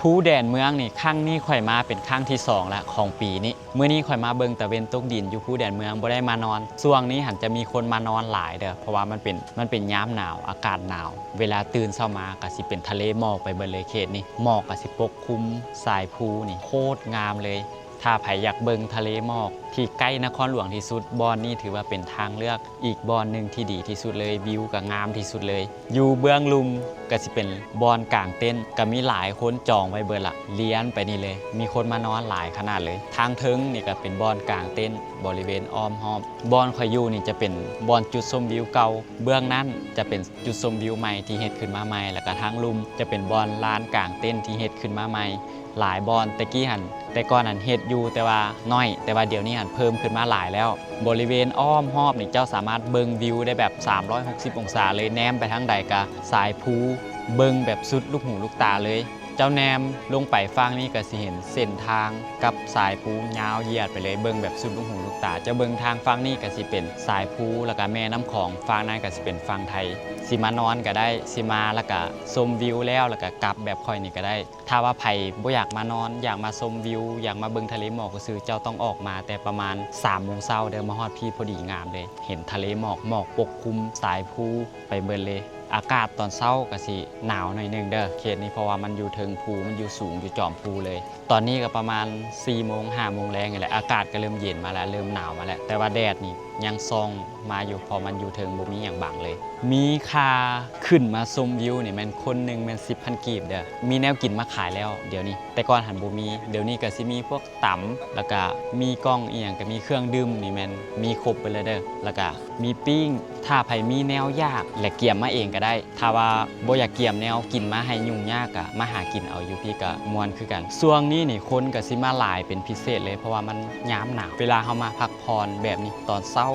ພູແດນເມືອງນີ້ ຄັ້ງນີ້ຂ້ອຍມາເປັນຄັ້ງທີສອງລະຂອງປີນີ້. ມື້ນີ້ຂ້ອຍມາເບິ່ງຕາເວັນຕົກດິນຢູ່ພູແດນເມືອງ ບໍ່ໄດ້ມານອນ. ຊ່ວງນີ້ຫັ້ນຈະມີຄົນມານອນຫຼາຍເດີ້ ເພາະວ່າມັນເປັນ ມັນເປັນຍາມໜາວ ອາກາດໜາວ. ເວລາຕື່ນເຊົ້າມາກະຊິເປັນທະເລໝອກໄປເບິດເລີຍເຂດນີ້. ໝອກກະຊິປົກຄຸມສາຍພູນີ້ ໂຄດງາມເລີຍ. ຖ້າໃຜຢາກເບິ່ງທະເລໝອກທີ່ໃກ້ນະຄອນຫຼວງທີ່ສຸດ, ບ່ອນນີ້ຖືວ່າເປັນທາງເລືອກອີກບ່ອນໜຶ່ງທີ່ດີທີ່ສຸດເລີຍ, ວິວກະງາມທີ່ສຸດເລີຍ. ຢູ່ເບື້ອງລຸ່ມກະຊິເປັນບ່ອນກາງເຕັນ, ກະມີຫຼາຍຄົນຈອງໄວ້ເບິດລະ, ລຽນໄປນີ້ເລີຍ, ມີຄົນມານອນຫຼາຍຂະໜາດເລີຍ. ທາງເທິງນີ້ກະເປັນບ່ອນກາງເຕັນບໍລິເວນອ້ອມຮອບ. ບ່ອນຂ້ອຍຢູ່ນີ້ຈະເປັນບ່ອນຈຸດຊົມວິວເກົ່າ, ເບື້ອງນັ້ນຈະເປັນຈຸດຊົມວິວໃໝ່ທີ່ເຮັດຂຶ້ນມາໃໝ່, ແລ້ວກະທາງລຸ່ມຈະເປັນບ່ອນລານກາງເຕັນທີ່ເຮັດຂຶ້ນມາໃໝ່. ຫຼາຍບ່ອນແຕ່ກີ້ຫັ້ນ ແຕ່ກ່ອນຫັ້ນເຮັດຢູ່ແຕ່ວ່າໜ້ອຍ, ແຕ່ວ່າດຽວນີ້ຫັ້ນເພີ່ມຂຶ້ນມາຫຼາຍແລ້ວ. ບໍລິເວນອ້ອມຮອບນີ້ເຈົ້າສາມາດເບິ່ງວິວໄດ້ແບບສາມຮ້ອຍຫົກສິບອົງສາເລີຍ, ແນມໄປທາງໃດກະສາຍພູ, ເບິ່ງແບບສຸດລູກຫູລູກຕາເລີຍ. ເຈົ້າແນມລົງໄປຝັ່ງນີ້ກະຊິເຫັນເສັ້ນທາງກັບສາຍພູຍາວຢຽດໄປເລີຍ, ເບິ່ງແບບສຸດລູກຫູລູກຕາ. ເຈົ້າເບິ່ງທາງຝັ່ງນີ້ກະຊິເປັນສາຍພູ ແລ້ວກະແມ່ນ້ຳຂອງ, ຝັ່ງນັ້ນກະຊິເປັນຝັ່ງໄທ. ຊິມານອນກະໄດ້, ຊິມາແລ້ວກະຊົມວິວແລ້ວ ແລ້ວກະກັບແບບຂ້ອຍນີ້ກະໄດ້. ຖ້າວ່າໃຜບໍ່ຢາກມານອນ, ຢາກມາຊົມວິວ, ຢາກມາເບິ່ງທະເລໝອກຊື່ໆ, ເຈົ້າຕ້ອງອອກມາແຕ່ປະມານສາມໂມງເຊົ້າເດີ້, ມາຮອດພີ້ພໍດີງາມເລີຍ. ເຫັນທະເລໝອກ, ໝອກປົກຄຸມສາຍພູໄປເບິດເລີຍ. ອາກາດຕອນເຊົ້າກະຊິໜາວໜ້ອຍໜຶ່ງເດີ້ ເຂດນີ້, ເພາະວ່າມັນຢູ່ເທິງພູ, ມັນຢູ່ສູງ, ຢູ່ຈອມພູເລີຍ. ຕອນນີ້ກະປະມານສີ່ໂມງ ຫ້າໂມງແລງນີ້ແຫຼະ, ອາກາດກະເລີ່ມເຢັນມາແລ້ວ, ເລີ່ມໜາວມາແລ້ວ, ແຕ່ວ່າແດດນີ້ຍັງສ່ອງມາຢູ່ ເພາະມັນຢູ່ເທິງ, ບໍ່ມີຫຍັງບັງເລີຍ. ມີຄ່າຂຶ້ນມາຊົມວິວນີ້ແມ່ນຄົນໜຶ່ງແມ່ນສິບພັນກີບເດີ້. ມີແນວກິນມາຂາຍແລ້ວດຽວນີ້, ແຕ່ກ່ອນຫັ້ນບໍ່ມີ. ດຽວນີ້ກະຊິມີພວກຕຳ ແລ້ວກະມີກ່ອງອີ່ຫຍັງ, ກະມີເຄື່ອງດື່ມນີ້ແມ່ນມີຄົບເບິດເລີຍເດີ້, ແລ້ວກະມີປີ້ງ. ຖ້າໃຜມີແນວຢາກ ແລະກຽມມາເອງກະໄດ້. ຖ້າວ່າບໍ່ຢາກກຽມແນວກິນມາໃຫ້ຫຍຸ້ງຍາກ ກະມາຫາກິນເອົາຢູ່ພີ້ກະມ່ວນຄືກັນ. ຊ່ວງນີ້ນີ້ຄົນກະຊິມາຫຼາຍເປັນພິເສດເລີຍ ເພາະວ່າມັນຍາມໜາວ. ເວລາເຮົາມາພັກຜ່ອນແບບນີ້ຕອນເຊົ້າ,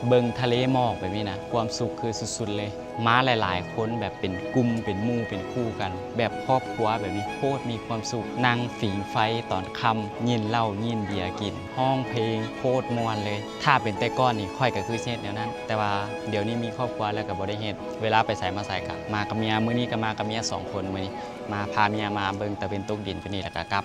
ເບິ່ງທະເລໝອກແບບນີ້ນະ, ຄວາມສຸກຄືສຸດໆເລີຍ. ມາຫຼາຍໆຄົນແບບເປັນກຸ່ມ ເປັນໝູ່ເປັນຄູ່ກັນ, ແບບຄອບຄົວແບບນີ້ ໂຄດມີຄວາມສຸກ. ນັ່ງຜິງໄຟຕອນຄ່ຳ, ຍິນເຫຼົ້າຍິນເບຍກິນ, ຮ້ອງເພງ, ໂຄດມ່ວນເລີຍ. ຖ້າເປັນແຕ່ກ່ອນນີ້ ຂ້ອຍກະຄືຊິເຮັດແນວນັ້ນ, ແຕ່ວ່າດຽວນີ້ມີຄອບຄົວແລ້ວກະບໍ່ໄດ້ເຮັດ. ເວລາໄປໃສມາໃສກະມາກັບເມຍ, ມື້ນີ້ກະມາກັບເມຍສອງຄົນ, ມື້ນີ້ມາພາເມຍມາເບິ່ງຕາເວັນຕົກດິນຢູ່ນີ້ ແລ້ວກະກັບ.